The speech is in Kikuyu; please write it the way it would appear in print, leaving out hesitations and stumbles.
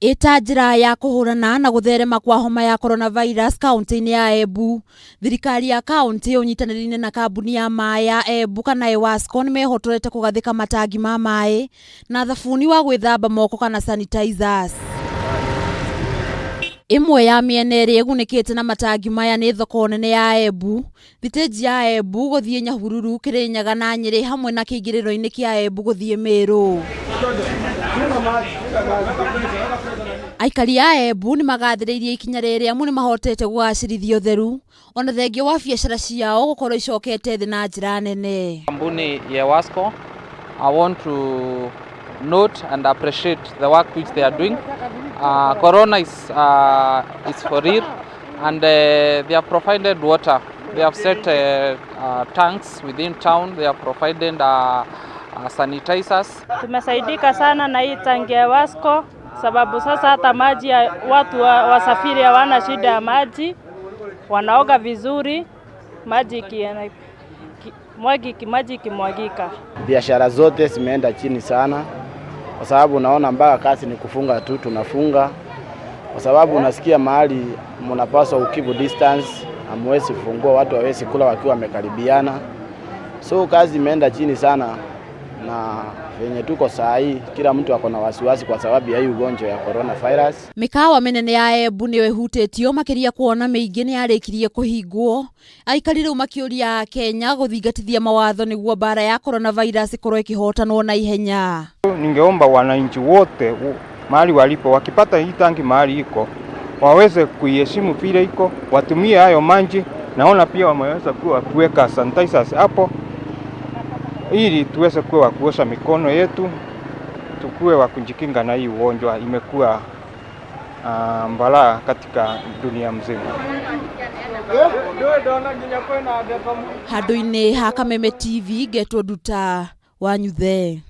Ĩta njĩra ya kũhũrana na gũtherema kwa homa ya coronavirus kaunti-inĩ ya Embu. Thirikari ya kaunti ũnyitanĩri-inĩ na kambuni ya maĩ ya Embu kana EWASCO nĩmehotorete kũgathĩka matangi ma maĩ na thabuni wa gwĩthamba moko kana sanitizers. Ĩmwe ya mĩena ĩrĩa ĩgunĩkĩte na matangi maya nĩ thoko nene ya Embu, Thitĩnji ya Embu gũthiĩ Nyahururu, Kĩrĩnyaga na Nyĩrĩ hamwe na kĩingĩrĩro-inĩ kĩa Embu gũthiĩ Mĩrũ. Aikari a Embu nĩ magathĩrĩirie ikinya rĩrĩ amu nĩ mahotete kũgacĩrithia ũtheru ona thengia wa biacara ciao gũkorwo icokete thĩ na njĩra nene. Kampuni ya Wasco, I want to note and appreciate the work which they are doing. Corona is for real and they have provided water. They have set tanks within town. They have provided sanitizers. Tumesaidika sana na hii tangi ya Wasco sababu sasa hata maji ya watu wasafiri hawana shida ya maji, wanaoga vizuri, maji maji ikimwagika. Biashara zote zimeenda chini sana kwa sababu unaona mpaka kazi ni kufunga tu, tunafunga kwa sababu unasikia mahali mnapaswa ukeep distance, hamwezi kufungua, watu hawezi kula wakiwa wamekaribiana. So kazi imeenda chini sana, na venye tuko saa hii kila mtu ako na wasiwasi kwa sababu ya hii ugonjwa ya coronavirus. Mĩkawa mĩnene ya Embu nĩyo ĩhutĩtio makĩria kuona mĩingĩ nĩ yarĩkirie kũhingwo. Aikari rĩu makĩũria Akenya gũthingatithia mawatho nĩguo mbara ya coronavirus ĩkorwo ĩkĩhotanwo na ihenya. Ningeomba wananchi wote mahali walipo, wakipata hii tangi mahali iko waweze kuiheshimu vile iko, watumie hayo maji. Naona pia wameweza kuwa kuweka sanitizers hapo ili tuweze kuwa kuosha mikono yetu, tukuwe wa kujikinga na hii ugonjwa imekuwa balaa katika dunia mzima. Handũ-inĩ ha Kameme TV ngetwo Nduta Wanyuthe.